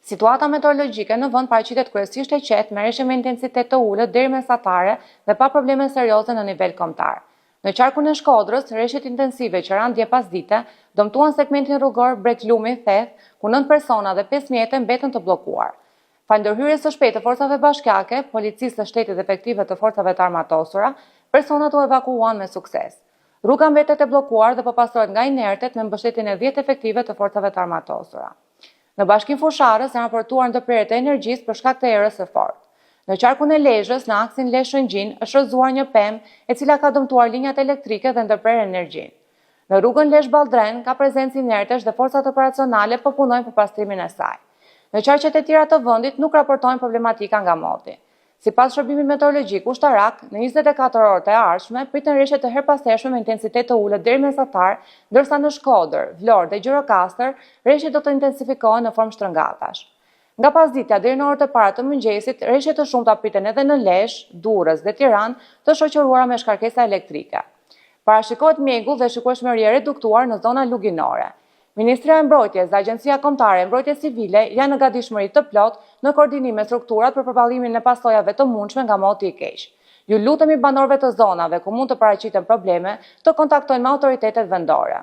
Situata meteorologjike në vend paraqitet kryesisht e qetë me reshje me intensitet të ulët deri mesatare dhe pa probleme serioze në nivel kombëtar. Në qarkun e Shkodrës, reshjet intensive që ranë dje pasdite, dëmtuan segmentin rrugor Breglumi, Theth, ku 9 persona dhe 5 mjete mbetën të bllokuar. Falë ndërhyrjes së shpejtë të forcave bashkiake, policisë së shtetit dhe efektivëve të forcave të armatosura, personat u evakuuan me sukses. Rruga mbetet e bllokuar dhe po pastrohet nga inertet me mbështetjen e 10 efektivëve të forcave të armatosura. Në bashkinë Fushë-Arrëz janë raportuar ndërprerje të energjisë për shkak të erës së fortë. Në qarkun e Lezhës, në aksin Lezhë-Shëngjin, është rrëzuar një pemë e cila ka dëmtuar linjat elektrike dhe ndërprerë energjinë. Në rrugën Lezhë-Balldren ka prezencë inertesh dhe forcat operacionale po punojnë për pastrimin e saj. Në qarqet e tjera të vendit nuk raportohen problematika nga moti. Sipas Shërbimit Meteorologjik Ushtarak, në 24 orët e ardhshme priten reshje të herëpashershme me intensitet të ulët deri mesatar, ndërsa në Shkodër, Vlorë dhe Gjirokastër reshjet do të intensifikohen në formë shtrëngatash. Nga pasditja deri në orët e para të mëngjesit, reshje të shumta priten edhe në Lezhë, Durrës dhe Tiranë, të shoqëruara me shkarkesa elektrike. Parashikohet mjegull dhe shikueshmëri e reduktuar në zona luginore. Ministria e Mbrojtjes dhe Agjencia Kombëtare e Mbrojtjes Civile janë në gatishmëri të plotë në koordinim me strukturat për përballimin e pasojave të mundshme nga moti i keq. Ju lutemi banorëve të zonave ku mund të paraqiten probleme, të kontaktojnë me autoritetet vendore.